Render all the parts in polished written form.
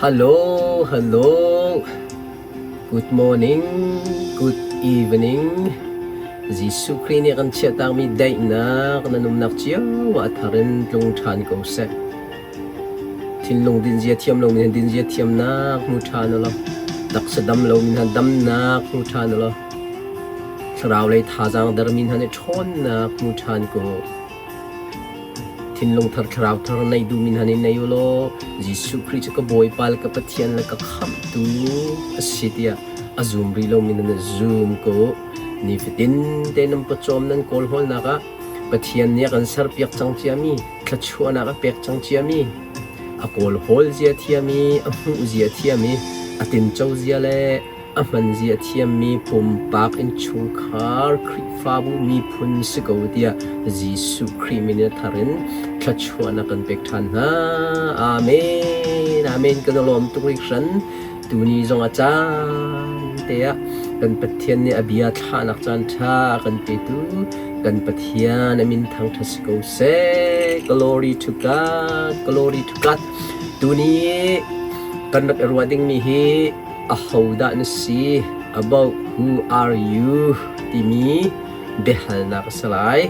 Hello, hello. Good morning, good evening. Jesuh Khrih nih kan chiahtakmi daihnak nan umnak cio ah a thar in tlung ṭhan ko seh. Thinlung dinzia thiam lomi hna dinzia thiamnak hmu ṭhan u law, taksa dam lomi hna damnak hmu ṭhan u law, thlarau lei thazaang dermi hna nih ṭhawnnak hmu ṭhan ko. Thinlung thar thlarau thar nei duhmi hna nih nei u law Jesuh Khrih cu ka Bawipa le ka Pathian le ka Khamhtu a si tiah a zum rih lomi nan zum ko. Nifatin te nan pawcawm nan kawlhawlnak ah Pathian nih a kan serpiak cang ciami, thluachuahnak a pek cang ciami, a kawlhawl zia thiam i a hmuh zia thiam i a tinco zia le A hman zia a thiammi pumpak innchungkhar Khrihfabu miphun si ko tiah Jesuh Khrih min in a thar in thluachuahnak kan pek ṭhan hna. Amen. Amen. Kan i lawm tuk hringhran. Tuni zong a caan te ah kan Pathian nih a bia thlahnak caan ṭha a kan petu kan Pathian a min thangṭhat si ko seh. Glory to God. Glory to God. Tuni kan rak i ruah dingmi hi Ahodah na si? About who are you? timi biahalnak a si lai.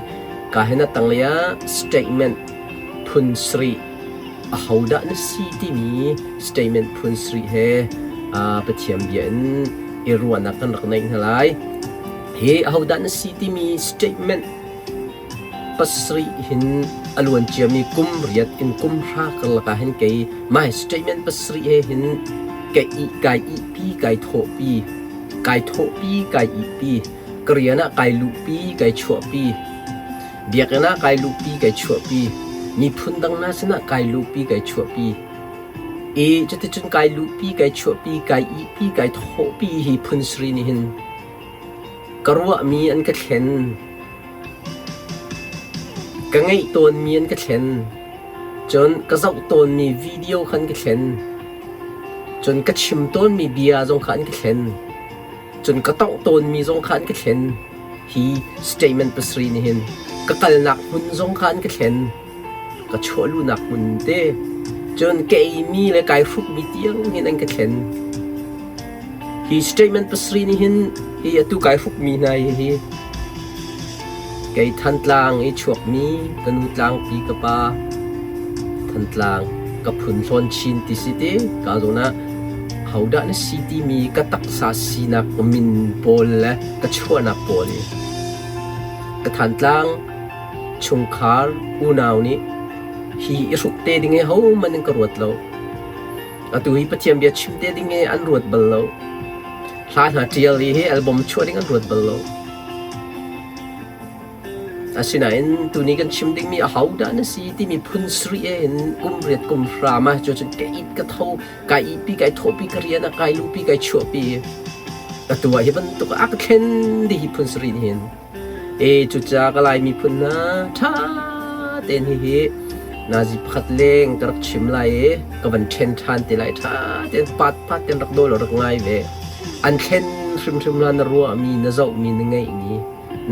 Ka hin a tanglei ah statement phun sarih ahodah na si timi statement phun sarih he Pathian bia in i ruahnak kan rak neih hna lai. Hi ahodah na si timi statement pasarih hin a luan ciami kum riat in kum hra karlak ah hin kei my statement pasarih he hin ka i kai ihpi kai thawhpi kai thawhpi kai ihpi ka rian ah kai luhpi kai chuahpi biakinn ah kai luhpi kai chuahpi miphun dang hna sinah kai luhpi kai chuahpi i cuticun kai luhpi kai chuahpi kai ihpi kai thawhpi hi phun sarih nih hin Ka ruahmi an ka thlen. Ka ngeih tawnmi an ka thlen. Cun ka zoh tawnmi video kha an ka thlen. Cun ka chim tawnmi bia zong kha an ka thlen. Cun ka tongh tawnmi zong kha an ka thlen. Hi statement pasarih nih hin ka kalnak hmun zong kha an ka thlen. Ka chuahluhnak hmun te cun ka eimi le kai hrukmi tiang hin an ka thlen. Hi statement pasarih nih hin hi atu kai hrukmi hna hi kei Thantlang i chuakmi ka nu tlangpi ka pa Thantlang ka phun hlawn chin ti si ti ka zawn ah hodah na si timi ka taksa sinak min pawl le ka chuahnak pawl hi ka Thantlang chungkhar unau nih hi i hruk te ding hi hohmanh in ka ruat lo. Atu hi Pathian bia chim te ding hi an ruat bal lo. Hla hna ṭial i hi album chuah ding an ruat bal lo. Asinain tuni kan chim dingmi ahodah na si timi phun sarih in kum riat kum hra ma cu cun ka it ka tho kai ihpi kai thawhpi ka rian ah kai luhpi kai chuahpi atu ah hi bantuk a ka thlen dih hi phun sarih nih hin E cucaah ka Lai miphun hna ṭha tein hihi nazi pakhat leng ka rak chim lai i ka van ṭhen ṭhan te lai. Ṭha tein pat pat tein rak daw law rak ngai ve. An thlen hrimhrim la na ruahmi, na zohmi, na ngeihmi,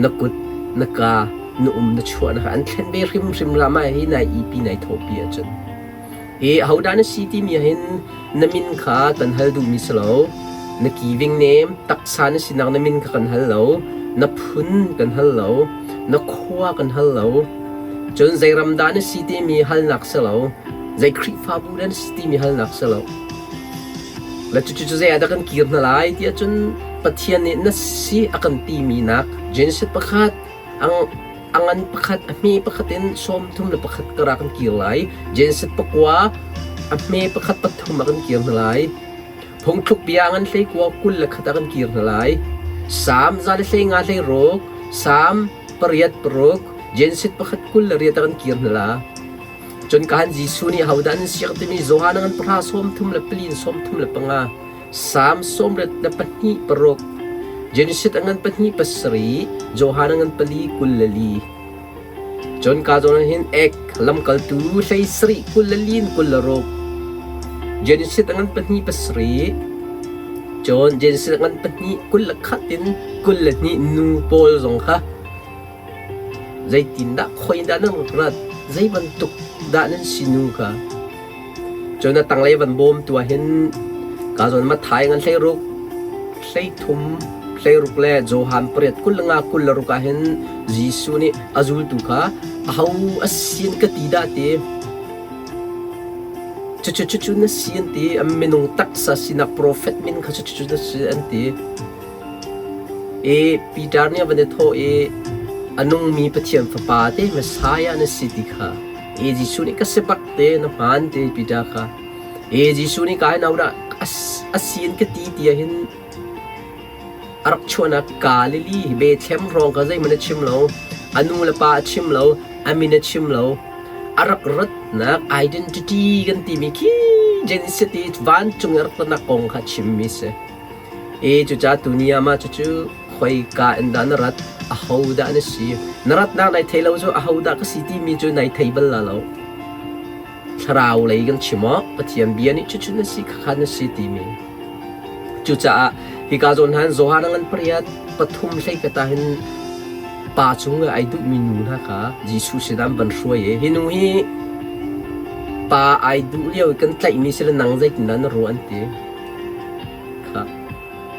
na kut, na ka, na um, na chuah na an thlen ve hrimhrim la mah hi nai ipi nai thawhpi ahcun. Hi ahodah na si timi ahhin na min kha kan hal duhmi si lo. Na giving name, taksa na sinak na min kha kan hal lo. Na phun kan hal lo. Na khua kan hal lo. Cun zei ram dah na si timi halnak si lo. Zei Khrihfabu dah na si timi halnak si lo. Le cucu cu zei ah dah kan kir hna lai tiah cun Pathian nih na si a kan timi nak Genesis pakhat A ngan pakhat, a hme pakhat in 31 kar ah kan kir lai. Genesis pakua a hme pakhat pathum ah kan kir hna lai. Phungthluk bia ngan hleikua 21 ah kan kir hna lai. Salm 105 hlei ruk, Salm pariat paruk, Genesis pakhat 28 ah kan kir hna la. Cun kahan Jesuh nih hodah nan siak timi Johan ngan pahra 34 in 35 Salm 82 paruk, Genesis a ngan pahnih pasarih, Johan a ngan pali 24. Cun ka zawn ah hin ek lamkaltu hlei sarih kul le lin 26. Genesis a ngan pahnih pasarih, cun Genesis a ngan pahnih 21 in 22 nu pawl zong kha Zeitindah khoi dah nan rak rat? Zei bantuk dah nan si nu kha? Cun a tanglei van bawm tu ah hin ka zawn Matthai ngan 16, 33, 16 le Johan pariat 25 26 ah hin Jesuh nih a zultu kha aho a sin ka ti dah ti cucu cucu na si an ti a minung taksa sinak profet min kha cucu cucu na si an ti. I Peter nih a van i thawh i a nungmi Pathian Fapa te Messiah na si ti kha i Jesuh nih ka si bak te na hmaan te Peter kha i Jesuh nih kai nau dah a sin ka ti ti ah hin a rak chuahnak Galilee Bethlehem hrawng kha zeihmanh a chim lo a nu le pa a chim lo a min a chim lo a rak ratnak identity kan timi khi Genesis i vancung i a rak ratnak kong kha chimmi si. E cucaah tuni ah mah cucu khoika in dah na rat, ahodah na si? Na ratnak nai thei lo cu ahodah ka si timi cu nai thei bal la lo. Thlarau lei kan chim awk Pathian bia nih cucu na si khakha na si timi. Cucaah hika zawn han Johan ngan pariat pathum hlei kata hin pa cung ai duhmi nu hna kha Jesuh sinah an van hruai i hi nu hi pa ai duh lio i kan tlaihmi si le nang zeitindah na ruah an ti. Kha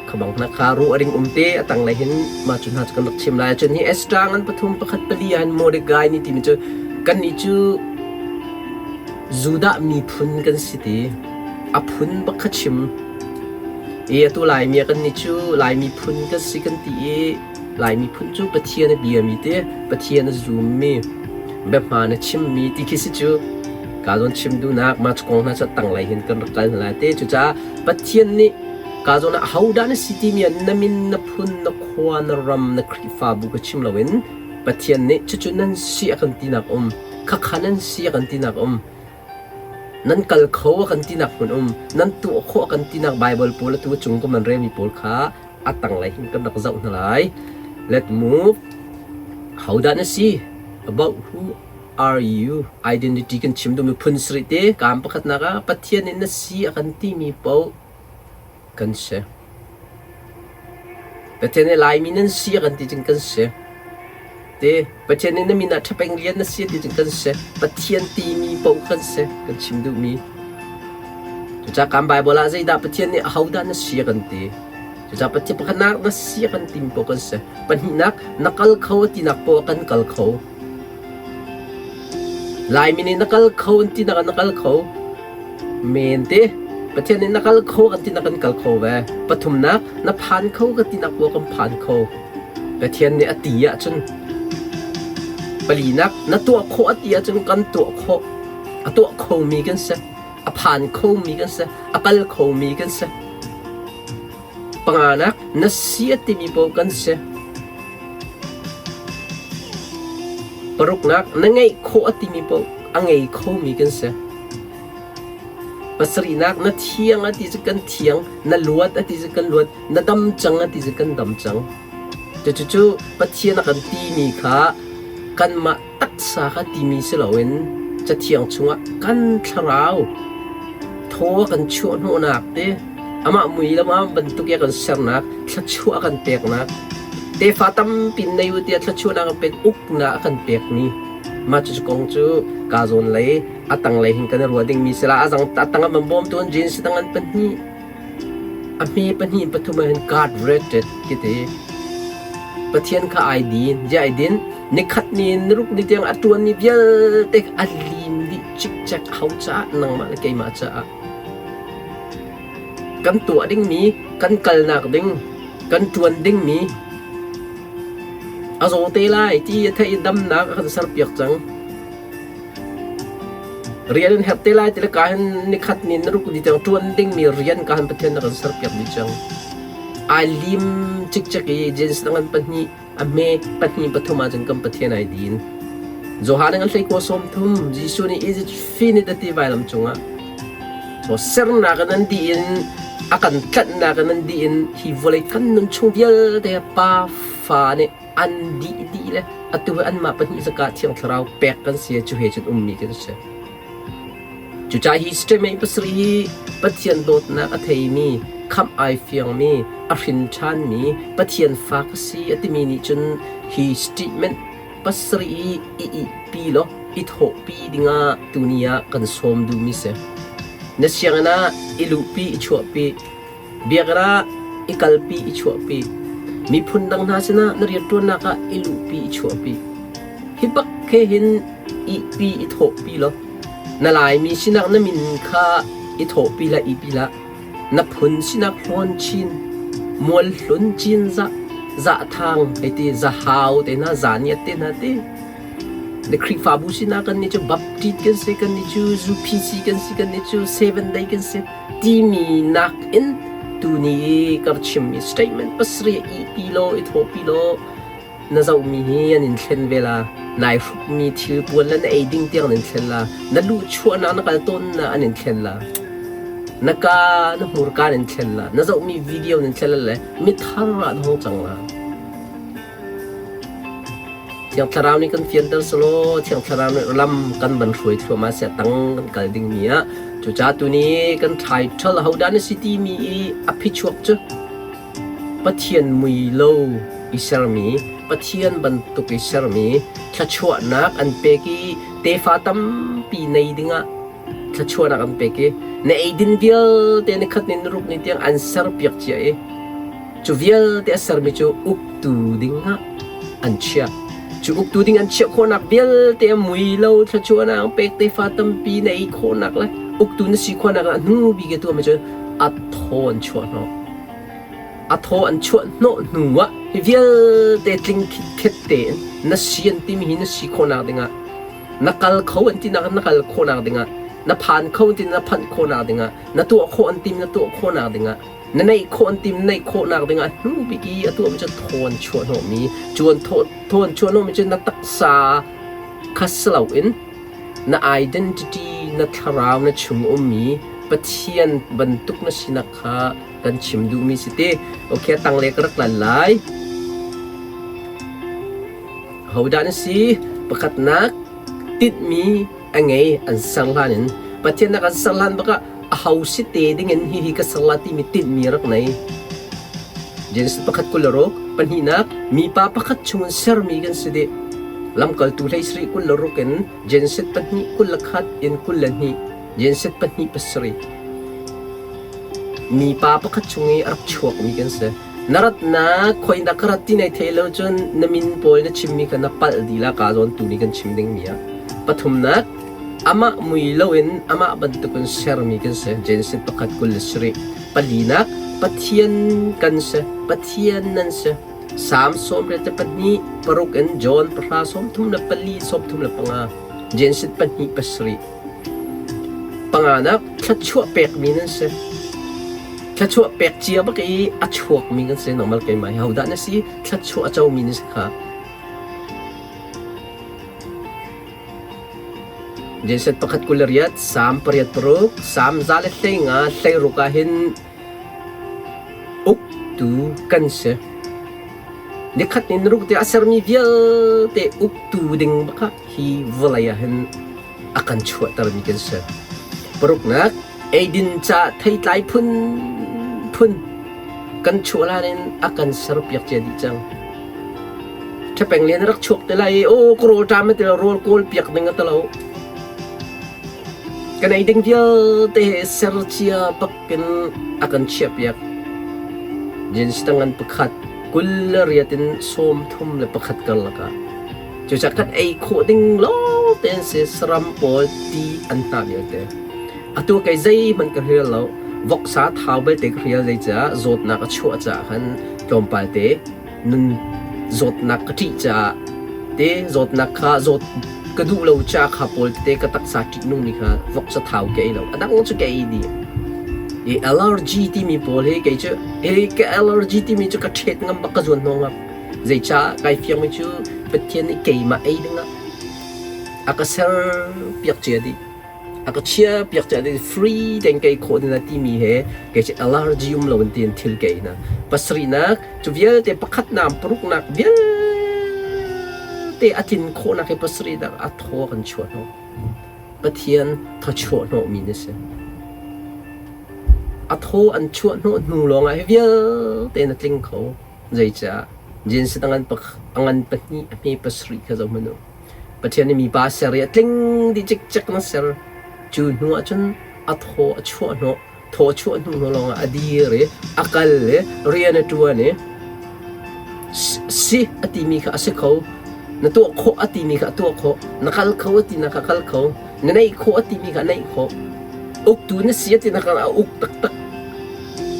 kha bang hna kha ruah ring um te a tanglei hin mah cu hna cu kan rak chim lai. Cun hi Esther ngan pathum pakhat pali ah hin Mordecai nih timi cu kannih cu Judah miphun kan si ti a phun bak kha chim. I atu Laimi ah kannih cu Lai miphun kan si kan ti i Lai miphun cu Pathian a biami te Pathian a zummi biahmaan a chimmi ti khi si cu ka zawn chim duhnak mah cu kong hna cu a tanglei hin kan rak kal hna lai te. Cucaah Pathian nih ka zawn ah ahodah na si timi ah na min, na phun, na khua, na ram, na Khrihfabu ka chim loin Pathian nih cucu nan si a kan tinak um, khakha nan si a kan tinak um, nan kal kho a kan tinak hmun um, nan tuah khawh a kan tinak Baibal pawl atu a cung ka man relmi pawl kha a tanglei hin kan rak zoh hna lai. Let move. Hodah na si? About who are you? Identity kan chim duhmi phun sarih te kaam pakhatnak ah Pathian nih na si a kan timi paoh kan si. Pathian nih Laimi nan si a kan ti cun kan si. Te Pathian nih na min ah ṭhapeng lian na si ti cun kan si. Pathian timi paoh kan si kan chim duhmi. Cucaah kan Baibal ah zeidah Pathian nih ahodah na si a kan ti. Cucaah Pathian pakhatnak na si a kan timi paoh kan si. Pahnihnak na kal kho a tinak paoh kan kal kho. Laimi nih na kal kho an tinak ah na kal kho. Men te Pathian nih na kal kho kan tinak kan kal kho ve. Pathumnak na phan kho ka tinak paoh kan phan kho. Pathian nih a ti ahcun palinak na tuah khawh a ti ahcun kan tuah khawh. A tuah khomi kan si. A phan khomi kan si. A kal khomi kan si. Panganak na si a timi paoh kan si. Paruknak na ngeih khawh a timi paoh a ngei khomi kan si. Pasarihnak na thiang a ti cu kan thiang, na luat a ti cu kan luat, na dam cang a ti cu kan dam cang. Cucu Pathian a kan timi kha kanmah taksa kha timi si loin Cathiang chungah kan thlarau thaw a kan chuah hnawhnak te amah mui le mah bantuk i a kan sernak thluachuah a kan peknak tefa tampi nei u tiah thluachuahnak a pek uknak a kan pekmi mah cucu kong cu ka zawn lei a tanglei hin kan i ruah dingmi si la a zang a tang ah van bawmtu an jeans tang an pahnih a hme pahnih pathum ah hin God rated kiti Pathian kha ai din je ai din nikhat ni niruk ni tiang a tuan mi vialte a lim dih cikcek hau caah nangmah le keimah caah kan tuah dingmi kan kalnak ding kan tuan dingmi a zaw te lai ti a theih i damnak a kan serpiak cang Rian in herh te lai ti le ka hin nikhat ni na ruk ni tiang ṭuan dingmi rian ka han Pathian na kan serpiak dih cang. Ai lim cikcek i jeans na ngan pahnih a hme pahnih pathum ahcun kan Pathian ai din. Johan ngan hlei kua sawm thum Jesuh nih is it finished a ti vailam cungah. So sernak in an dih in a kan tlanhnak in an dih in hi vawlei kan nun chung vialte pa fa nih an dih dih le atu hi anmah pahnih zaka Thiang Thlarau pek kan si cu he cun ummi kan si. Cucaah hi statement pasarih hi Pathian dawtnak a theimi, khamh ai fiangmi, a hrin ṭhanmi, Pathian fa ka si a timi nih cun hi statement pasarih hi i ihpi law i thawhpi dingah tuni ah kan sawm duhmi si. Na sianginn ah i luhpi i chuahpi, biakinn ah i kalpi i chuahpi, miphun dang hna sinah na rianṭuannak ah i luhpi i chuahpi. Hi bak he hin ihpi i thawhpi law na Laimi sinak na min kha i thawhpi hlah ihpi hlah. Na phun sinak hlawn chin, mualhlun cinzah, zahthang hei ti, zahau te hna, zaniat te hna ti. Na Khrihfabu sinah kan nih cu Baptist kan si, kan nih cu ZUPC kan si, kan nih cu Seven Day kan si timi nakin tuni i ka chimmi statement pasarih i pi law i thawhpi law na zohmi hi an in thlen ve la. Nai hrukmi thil puan le na ei ding tiang an in thlen la. Na luhchuahnak na kal tawnnak an in thlen la. Na ka na hmurka an in thlen la. Na zohmi video an in thlen la le mithar ah na hung cang la. Thiang Thlarau nih kan fianter selaw Thiang Thlarau nih lam kan van hruai thluahmah siah tang kan kal dingmi ah cucaah tuni kan title ahodah na si timi i a phichuak cu Pathian mui lo i sermi Pathian bantuk i sermi thluachuahnak an pek i tefa tampi nei dingah thluachuahnak an pek i na eidin vialte ni khat ni na ruk ni tiang an serpiak cia i Cu vialte a sermi cu uktu dingah an chiah. Cu uktu ding an chiah khawhnak vialte a mui lo thluachuahnak pek tefa tampi na ei khawhnak le uktu na si khawhnak ah hnu bik i tuahmi cu a thaw an chuah hnawh. A thaw an chuah hnawh hnu ah hi vialte tling khitkhet tein na si an timi hi na si khawhnak dingah na kal kho an tinak na kal khawhnak dingah na phan kho an ti na phanh khawhnak dingah na tuah khawh an timi na tuah khawhnak dingah Na neih khawh an tim neih khawhnak dingah hnu bik i a tuahmi cu thawn chuah hnawhmi cu an thawn chuah hnawhmi cu na taksa kha si loin na identity na thlarau na chung ummi Pathian bantuk na sinak kha kan chim duhmi si te. Okay, tangle ka rak lan lai. Hodah na si? Pakhatnak tinhmi a ngei an ser hlan in Pathian a kan ser hlan bak ah aho si te ding in hihi ka ser la timi tinhmi rak nei. Genesis pakhat 26 pahnihnak mipa pakhat chungin sermi kan si dih. Lamkaltu hlei sarih 26 in Genesis pahnih 21 in 22 Genesis pahnih pasarih mipa pakhat chung i a rak chuakmi kan si. Na ratnak khoinak ka rat ti nai thei lo cun na min pawl na chimmi kha na palh dih la ka zawn tu nih kan chim dingmi ah. Pathumnak, amah mui loin amah bantukin sermi kan si. Genesis pakhat 27. Palinak, Pathian kan si. Pathian nan si. Salm 82 paruk in John pahra 34 35. Genesis pahnih pasarih. Panganak, thluachuah pekmi nan si. Thluachuah pek cia bak i a chuakmi kan si. Normal keimah hi hodah na si? Thluachuah a comi na si kha. Genesis pakhat 28, Salm pariat paruk, Salm za le hlei nga hlei ruk ah hin uktu kan si. Nikhat ni ruk te a sermi vialte uktu ding bak ah hi vawlei ah hin a kan chuahtermi kan si. Paruknak, eidin ca theitlai phunphun kan chuah hlan in a kan serpiak cia dih cang. Ṭhepeng lian rak chuak te lai i aw ka rawl ṭam ti lo rawl kawl piak ding a ti lo. Kan ei ding vialte he ser cia bakin a kan chiahpiak. Jeans tangan pakhat 28 in 31 karlak ah Cucaah kan ei khawh ding lawng tein si saram pawl ti an hnah vialte. Atu kei zeihmanh ka hrial lo. Voksa thau belte ka hrial zeicah zawtnak a chuah caah khan tlawmpal te nun zawtnak ka ṭih caah te zawtnak kha zawt ka duh lo ca kha pawl tete ka taksa ṭihnungmi kha voksa thau ka ei lo. A dang cu ka ei dih. I allergy timi pawl hi kei cu hi ka allergy timi cu ka ṭhet ngam bak ka zuan hnawh ngam. Zeicah kai fiangmi cu Pathian nih keimah ei dingah a ka serpiak cia dih. A ka chiahpiak cia dih. Free tein ka ei khawh ding timi he kei cu allergy um lo in tiin thil ka ei hna. Pasarihnak, cu vialte pakhatnak, paruknak vialte a tlin khawhnak hi pasarihnak a thaw kan chuah hnawh. Pathian thawchuah hnawhmi na si. A thaw an chuah hnawh hnu lawngah hi vialte na tling kho. Zeicah? Genesis a ngan pahnih a hme pasarih kha zoh hmanh u. Pathian nih mipa ser i a tling dih cikcek na ser. Cu hnu ah cun A thaw a chuah hnawh. Thaw a chuah hnu hnu lawngah a dir i a kal i rian a ṭuan i si a timi kha a si kho. Na tuah khawh a timi kha a tuah khawh. Na kal kho a tinak kha a kal kho. Na neih khawh a timi kha a neih khawh. Uktu na si a tinak kha a uk taktak.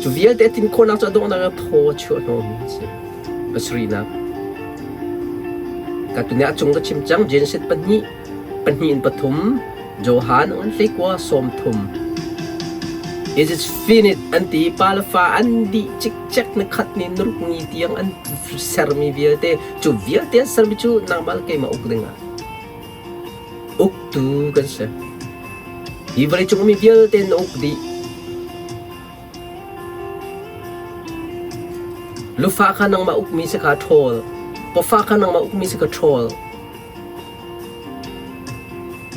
Cu vialte a tin khawhnak cu a donghnak ah thaw a chuah hnawhmi a si. Pasarihnak. Ka tuni a cung ka chim cang Genesis pahnih pahnih in pathum Johan an hleikua 30. It is finished an ti pa le fa an dih cikcek na khat ni nuruk ni tiang an sermi vialte cu vialte an sermi cu nangmah le keimah uk ding ah uktu kan si. Hi vawleicung mi vialte na uk dih. Lufa kha nangmah ukmi si kha ṭhawl. Pawfa kha nangmah ukmi si kha ṭhawl.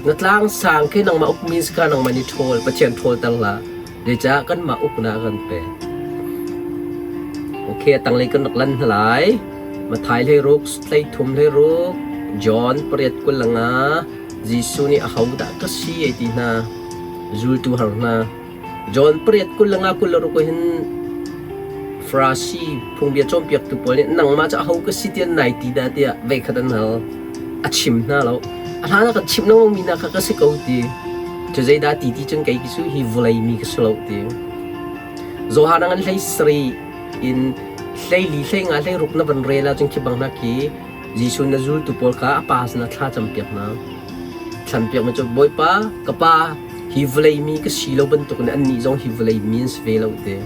Na tlang sang khi nangmah ukmi si kha nangmah nih ṭhawl. Pathian ṭhawlter hlah. Zeicah kanmah uknak a kan pek. Okay, a tanglei kan rak lan hna lai. Matthai 16, 33 16, John pariat 25, Jesuh nih ahodah ka si ei ti hna. Zultu har hna. John pariat 25 26 hin Farasi phungbia cawnpiaktu pawl nih nangmah cu aho ka si tiah nai ti dah tiah veikhat an hal. A chim hna lo. A hlan ah kan chimh lengmang mi hna kha ka si ko ti. Cu zeidah ti ti cun kei cu hi vawlei mi ka si lo ti. Johan an hlei sarih in hleili hlei nga hlei ruk na van rel ahcun khi bang hna khi Jesuh na zultu pawl kha a pa sinah thla campiak hna. Thlanpiak mi cu Bawipa, ka Pa, hi vawlei mi ka si lo bantukin annih zong hi vawlei mi an si ve lo ti.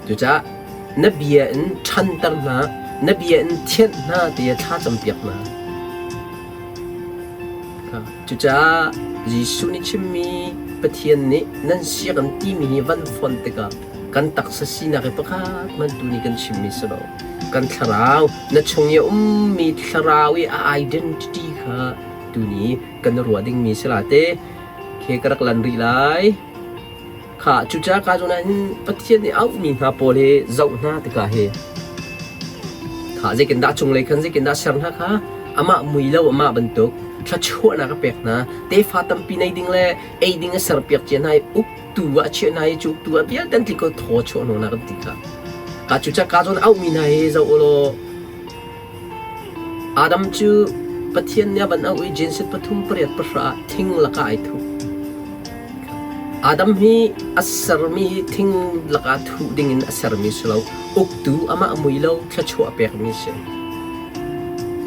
Cucaah na bia in ṭhanter hna, na bia in thianh hna tiah thla campiak hna. Cucaah Jesuh nih chimmi Pathian nih nan siak an timi hi van fonh tikah kan taksa sinak hi pakhat hmanh tu nih kan chimmi si lo. Kan thlarau, na chung i a ummi thlarau i a identity kha tuni kan ruah dingmi si la te. Khi ka rak lan rih lai. Kha cucaah ka zawn ah hin Pathian nih auhmi hna pawl hi zoh hna tikah hi kha zeitindah cunglei khan zeitindah ser hna kha amah mui lo amah bantuk thluachuahnak a pek hna tefa tampi nei ding le ei ding a serpiak cia hna i uktu ah a chiah hna i cu uktu ah vialte an tli ko thaw chuah hnunak an ti kha ka cucaah ka zawn auhmi hna hi zoh u law Adam cu Pathian nih a van auh i Genesis pathum pariat pahra ah thing lakah ai thup. Adam hi a sermi hi thing lakah thuh dingin a sermi si lo. Uktu amah mui lo thluachuah pekmi si.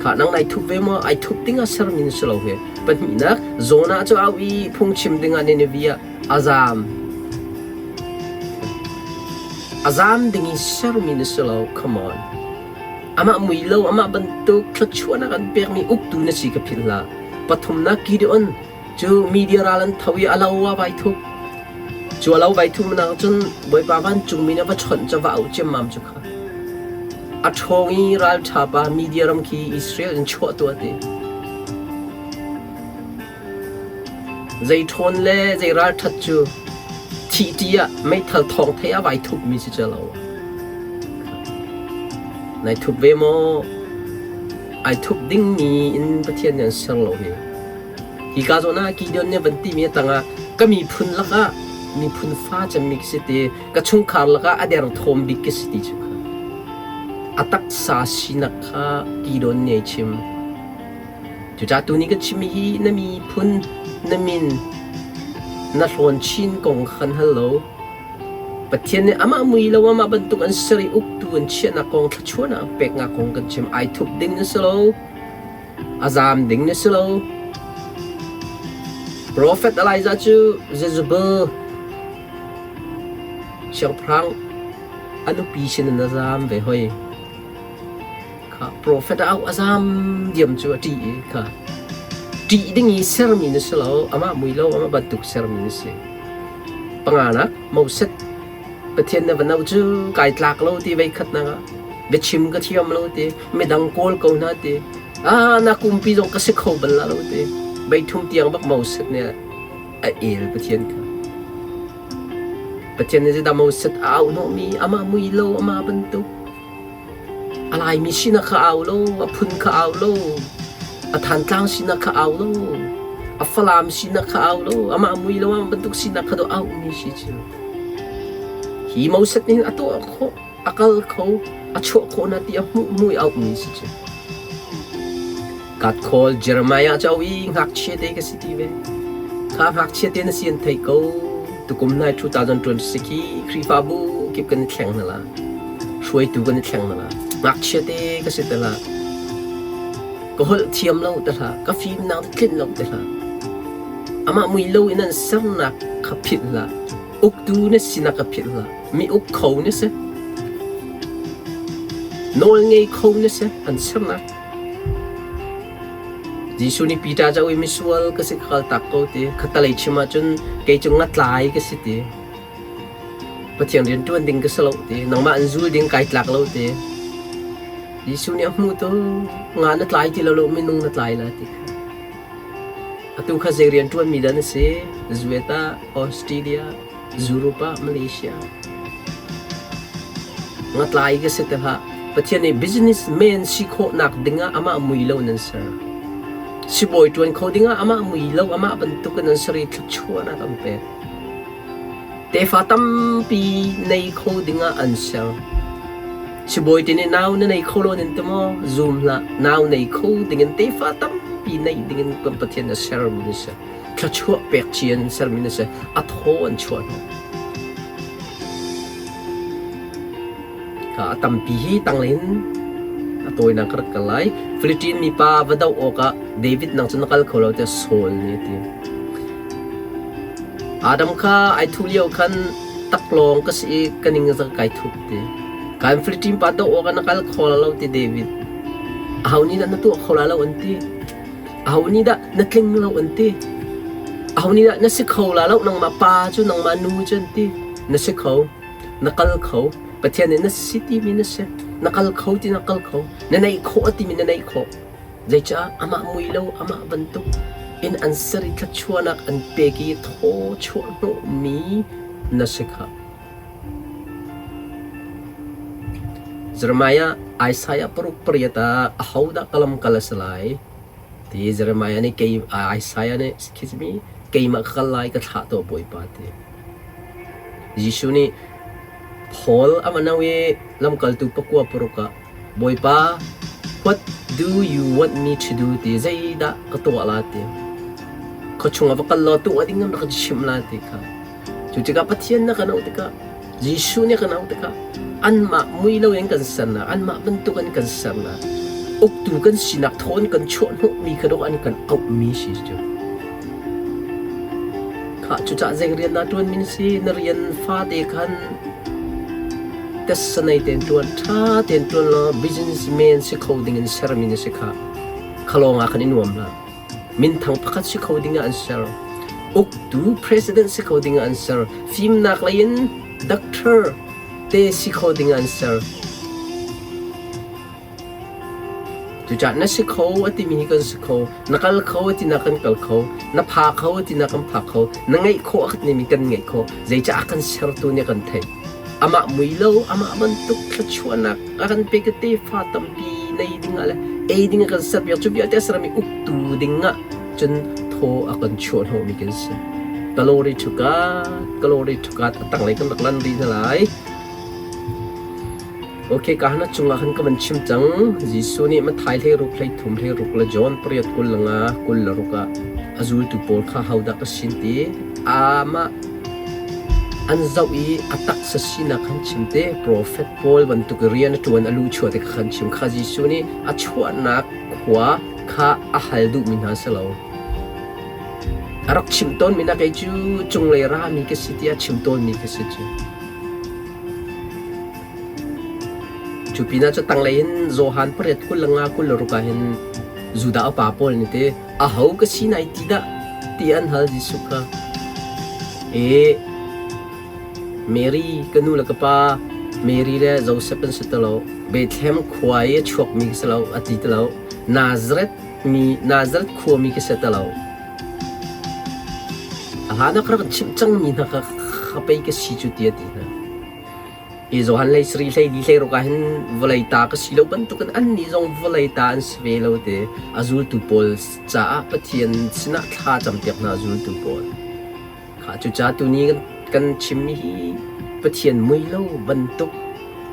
Kha nang nai thup ve maw? Ai thup ding ah sermi na si lo hi. Pahnihnak, Jonah cu au i phungchim dingah Nineveh ah a zaam. A zaam ding i sermi na si lo. Come on. Amah mui lo, amah bantuk thluachuahnak an pekmi uktu na si ka philh hlah. Pathumnak Gideon cu media ral an tho i a lo ah vai thup. Cu a lo vai thumnak cun Bawipa vancungmi nih a va chawnh cu va auh ciammam cu kha. A ṭhawng i ralṭha pa media ram khi Israel in chuah tuah ti. Zei ṭhawn le zei ralṭhat cu thih ṭih ah meithal thawng thei ah vai thupmi si cu lo. Nai thup ve maw? Ai thup dingmi in Pathian nih an ser lo hi. Hika zawn ah Gideon nih a van timi a tangah ka miphun lakah miphun fa cemmi ka si ti, ka chungkhar lakah a derthawm bik ka si ti cu kha. A taksa sinak kha Gideon nih a chim. Cucaah tuni kan chimmi hi na miphun, na min, na hlawn chin kong kha kan hal lo. Pathian nih amah mui lo amah bantuk an ser i uktu an chiahnak kong thluachuahnak an peknak kong kan chim. Ai thup ding na si lo. A zaam ding na si lo. Prophet Elijah cu Jezebel siangpahrang a nupi sin in a zaam ve hoi. Kha profet a auh a zaam diam cu a ṭih i kha ṭih ding i sermi na si lo amah mui lo amah bantuk sermi na si. Panganak Moses Pathian na va no cu kai tlak lo ti vei khatnak ah biachim ka thiam lo ti midang kawl ko hna ti ah na kumpi zong ka si kho bal la lo ti beithum tiang bak Moses nih a el Pathian kha Pathian nih zeidah Moses a auh hnawhmi amah mui lo amah bantuk A Laimi sinak kha au lo, a phun kha au lo, a Thantlang sinak kha au lo. A Falam sinak kha au lo, amah mui lo amah bantuk sinak kha do au mi si cu. Hi Moses nih hin a tuah khawh, a kal kho, a chuah khawh na ti a hmuh mui au mi si cu. God call Jeremiah cu au i ngakchia te ka si ti ve. Kha ngakchia te na si an thei ko. Tukum nai 2026 hi Khrihfabu kip kan i thleng hna la. Hruaitu kan i thleng hna la. Ngakchia te ka si te la. Ka holh thiam lo te hlah, ka fimnak te tlinh lo te hlah. Amah mui lo in an sernak kha philh hlah. Uktu na sinak kha philh hlah. Mi uk kho na si. Nawl ngei kho na si an sernak. Jesuh nih Peter cu a misual ka si ka kal tak ko ti. Khatalei chim ahcun kei cu ngatlai ka si ti. Pathian rian ṭuan ding ka si lo ti. Nangmah an zul ding kai tlak lo ti. Jesuh nih a hmuh tu nga na tlai ti lo lo minung na tlai la ti kha. Atu kha zei rian ṭuanmi dah na si? Zuet ah, Australia, Europe ah, Malaysia. Ngatlai ka si te hlah. Pathian nih businessman si khawhnak dingah amah mui lo nan ser. Sibawi ṭuan kho dingah amah mui lo amah bantuk in nan ser i thluachuahnak an pek. Tefa tampi nei kho dingah an ser. Sibawi te nih nau na nei kho lo nan ti maw? Zum hlah. Nau nei kho dingin tefa tampi neih dingin kan Pathian a sermi na si. Thluachuah pek ci an sermi na si. A thaw an chuah hnawh. Ka a tampi hi tanglei in a tawinak ka rak kal lai. Philippine mipa va doh awkah David nang cu na kal kho lo tiah Saul nih a ti. Adam kha ai thuh lio khan taklawng ka si i ka ning zak kai thup ti. Kan Philippine pa doh awkah na kal kho la lo ti David. Aho nih dah na tuah kho la lo an ti. Aho nih dah na tling lo an ti. Aho nih dah na si kho la lo nangmah pa cu nangmah nu cu an ti. Na si kho. Na kal kho. Pathian nih na si timi na si. Na kal kho ti na kal kho. Na neih khawh a timi na neih khawh. Zeicah amah mui lo amah bantuk in an ser i thluachuahnak an pek i thaw chuah hnawhmi na si kha. Jeremiah Isaiah paruk pariat ah ahodah ka lamkal a si lai? Ti Jeremiah nih kei Isaiah nih khizmi keimah ka kal lai ka thlah tuah Bawipa ti. Jesuh nih Paul a va i lamkaltu pakua paruk ah Bawipa, what do you want me to do ti zeidah ka tuah la ti. Khuachung ah va kal law tuah ding an rak chimh la ti kha. Cu tikah Pathian na kan auh tikah Jesuh nih kan auh tikah anmah mui loin kan sernak, anmah bantuk in kan sernak, uktu kan sinak thawn kan chuah hnawhmi kha dawh an kan auhmi si cu. Kha cucah zei rian dah ṭuan min si na rian fate khan Tessa-nei tein ṭuan, ṭha tein ṭuan law businessman si kho dingin sermi na si kha. Kha lawng ah khan i nuam hlah. Minthang pakhat si kho dingah an ser. Uktu president si kho dingah an ser. Fimnak lei in doctor te si kho dingah an ser. Cucaah na si kho a timi hi kan si kho, na kal kho a tinak kan kal kho, na pha kho a tinak kan pha kho, na ngeih khawh a timi kan ngeih khawh. Zeicah a kan sertu nih a kan theih. Amah mui lo, amah bantuk thluachuahnak a kan pek i tefa tampi nei dingah le ei ding a kan serpiak. Cu vialte a sermi uktu dingah cun thaw a kan chuah hnawhmi kan si. Glory to God, glory to God. A tanglei kan rak lan rih hna lai. Ok, ka hna cungah khan ka van chim cang. Jesuh nih Matthai 16 hlei thum 16 le John pariat 25 26 ah a zultu pawl kha hodah ka sin ti amah an zoh i a taksa sinak khan chim te profet pawl bantuk rian a ṭuan a lu chuah te kha khan chim kha Jesuh nih a chuahnak khua kha a hal duhmi hna si lo. A rak chim tawnmi na kei cu cunglei rami ka si tiah chim tawnmi ka si cu. Cu pinah cu tanglei in Johan pariat 25 26 ah hin Judah upa pawl nih ti aho ka si nai ti dah ti an hal Jesuh kha. E Mary ka nu le ka pa Mary le Joseph an si ti lo Bethlehem khua i a chuakmi ka si lo a ti ti lo Nazareth mi Nazareth khuami ka si ti lo A hlan ah ka rak chimh cangmi hna kha ka pei ka si cu ti a ti hna. Hi Johan hlei sarih hlei li hlei ruk ah hin vawlei ta ka si lo bantukin annih zong vawlei ta an si ve lo ti a zultu pawl caah Pathian sinah thla campiak hna zultu pawl. Kha cucaah tuni kan, kan chimmi hi Pathian mui lo bantuk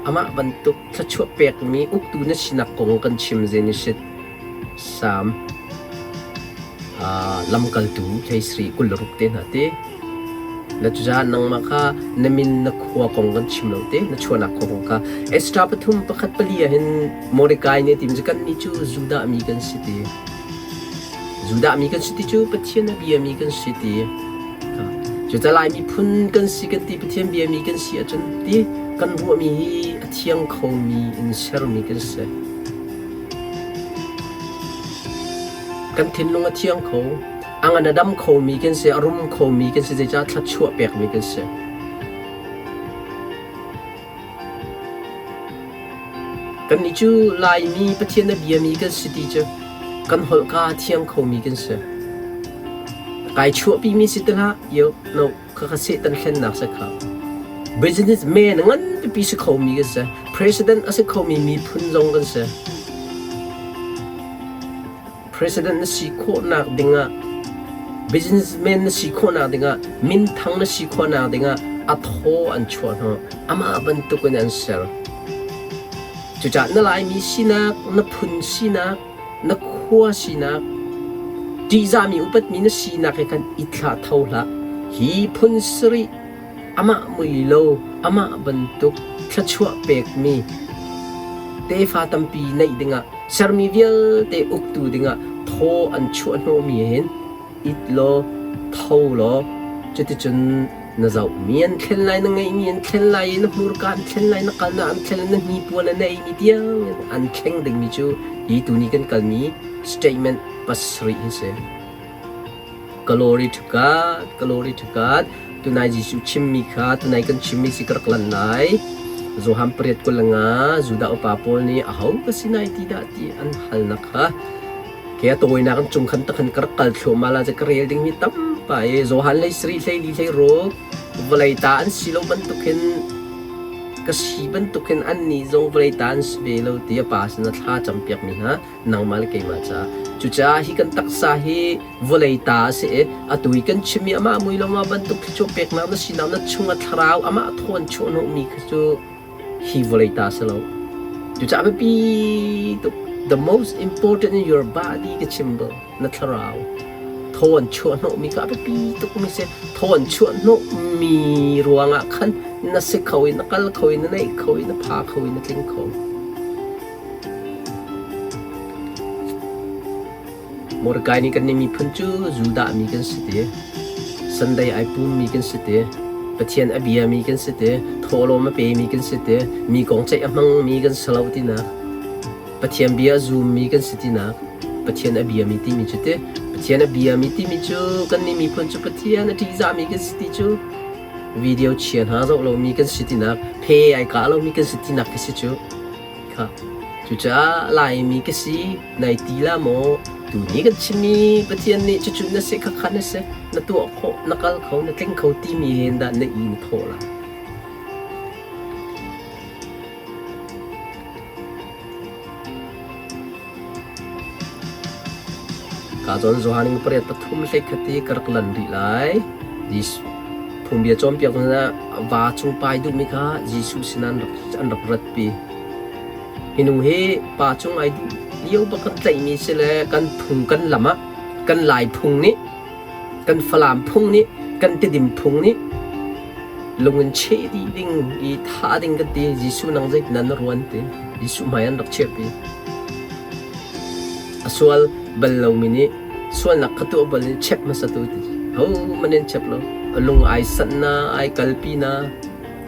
amah bantuk thluachuah pekmi uktu na sinak kong kan chim Genesis Salm lamkaltu hlei sarih 26 te hna te. Na cucaah nangmah kha na min na khua kong kan chim lo te, na chuahnak khua kong kha. Esther pathum pakhat pali ah hin Mordecai nih a ti mi cu kannih cu Judah mi kan si ti. Judah mi kan si ti cu Pathian a bia mi kan si ti. Cucaah Lai miphun kan si kan ti Pathian bia mi kan si ahcun ti kan ruahmi hi a thiang khomi in sermi kan si. Kan thinlung a thiang kho. A ngan a dam khomi kan si, a rum khomi kan si, zeicah thluachuah pekmi kan si. Kannih cu Laimi Pathian a biami kan si ti cu kan holhka a thiang khomi kan si. Kai chuahpimi si ti hlah, yo, no, khakha Satan hlennak si kha. Businessman ngan pipi si khomi kan si. President a si khomi miphun zong kan si. President na si khawhnak dingah businessman na si khawhnak dingah minthang na si khawhnak dingah a thaw an chuah hnawh amah bantukin an ser cucaah na Laimi sinak na phun sinak na khua sinak ṭihzahmi upatmi na sinak he khan i thlah tho hlah hi phun sarih amah mui lo amah bantuk thluachuah pekmi tefa tampi neih dingah Sermi vialte uktu dingah thaw an chuah hnawhmi hin it law tho law cuticun na zohmi an thlen lai, na ngeihmi an thlen lai i na hmurka an thlen lai, na kalnak an thlen lai, na hnipuan na eimi tiang in an thleng dingmi cu hi tuni kan kalmi statement pasarih hi si. Glory to God, glory to God. Tunai Jesuh chimmi kha tunai kan chimmi si ka rak lan lai. Johan pariat 25 Judah upa pawl nih aho ka si nai ti dah ti an halnak kha ke a tawinak an cung khan takhan ka rak kal thluahmah la ka rel dingmi tampa i Johan lei sarih hlei li hlei ruk vawlei ta an si lo bantukin ka si bantukin an nih zong vawlei ta an si ve lo ti a pa sin a thla campiak mi hna nangmah le keimah caah. Cucaah hi kan taksa hi vawlei ta a si i atu i kan chimmi amah mui lo ma bantuk thluachuah peknak na sinak na chung a thlarau amah thawn chuahhnawhmi kha cu hi vawlei ta a si lo. Cucaah biapi tuk the most important in your body ka chim bal na thlarau thawn chuahhnawhmi kha a biapi tukmi si thawn chuahhnawhmi ruangah khan na si kho i na kal kho i na neih kho i na pha kho i na tling kho. Mordecai nih kannih miphun cu Judah mi kan si ti, Sunday ai pummi kan si ti, Pathian a biami kan si ti, thawhlawm a pemi kan si ti, mi kong ceih a hmangmi kan si lo tinak, Pathian bia a zummi kan si tinak, Pathian a biami timi cu ti, Pathian a biami timi cu kannih miphun cu Pathian a ṭihzahmi kan si ti cu video chia hna zoh lomi kan si tinak, phe ai kah lomi kan si tinak ka si cu. Kha. Cucaah Laimi ka si, nai ti la maw? Tuni kan chimmi Pathian nih cucu na si khakha na si, na tuah khawh, na kal kho, na tling kho timi hen dah na i na thawh lai. Ka zawn Johan in pariat pathum hlei khat i ka rak lan rih lai. Jesuh phungbia cawnpiak hna va cung pai duhmi kha Jesuh sinah an rak, an rak ratpi. Hi nu hi pa cung ai duh lio bak kan tlaihmi si le kan phung kan lam ah kan Lai phung nih kan Falam phung nih kan Tidim phung nih lung in cheh dih ding i thah ding kan ti Jesuh nang zeitin na ruan ti Jesuh hmai an rak chiahpi a sual bal lomi nih sualnak kha tuah bal in check hmasa tu ti ho man in check lo a lung ai sanh na ai kalpi na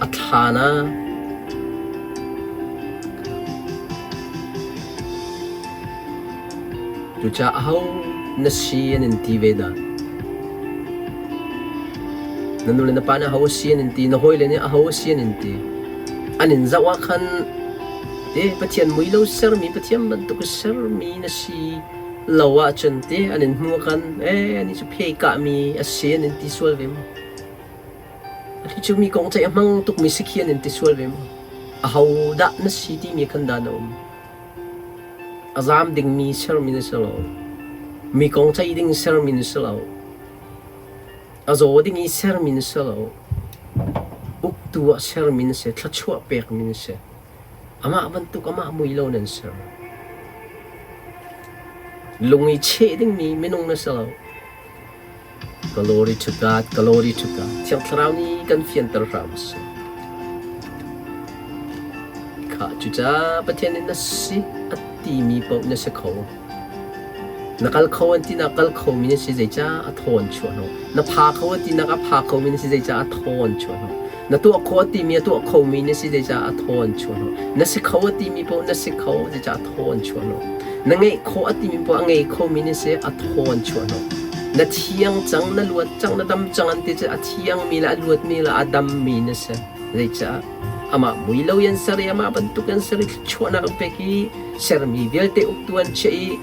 a thla na Cucaah aho na si an in ti ve dah? Na nu le na pa nih aho a si an in ti, na hawile nih aho a si an in ti. An in zoh ah khan te Pathian mui lo sermi, Pathian bantuk sermi na si lo ahcun te an in hmu khan eh ani cu phe kahmi a si an in ti sual ve maw? Ati cu mi kong ceih a hmang tukmi si khi an in ti sual ve maw? Ahodah na si timi khan dah na um? A zaam dingmi sermi na si lo. Mi kong ceih ding sermi na si lo. A zaw ding i sermi na si lo. Uktu ah sermi na si, thluachuah pekmi na si. Amah bantuk amah mui lo nan ser. Lung i cheh dingmi minung na si lo. Glory to God, glory to God. Thiang Thlarau nih kan fianter hram seh. Kha cucaah Pathian nih na si a timi paoh na si kho. Na kal kho an tinak kal khomi na si zeicah a thaw an chuah hnawh. Na pha kho an tinak a pha khomi na si zeicah a thaw an chuah hnawh. Na tuah kho a timi a tuah khomi na si zeicah a thaw an chuah hnawh. Na si kho a timi paoh na si kho zeicah a thaw an chuah hnawh. Na ngeih khawh a timi paoh a ngei khomi na si a thaw an chuah hnawh. Na thiang cang, na luat cang, na dam cang an ti cu a thiangmi le a luatmi le a dammi na si. Zeicah? Amah mui lo in ser i amah bantuk in ser i thluachuahnak an pek i sermi vialte uktu an chiah i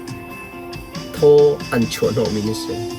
thaw an chuah hnawhmi na si.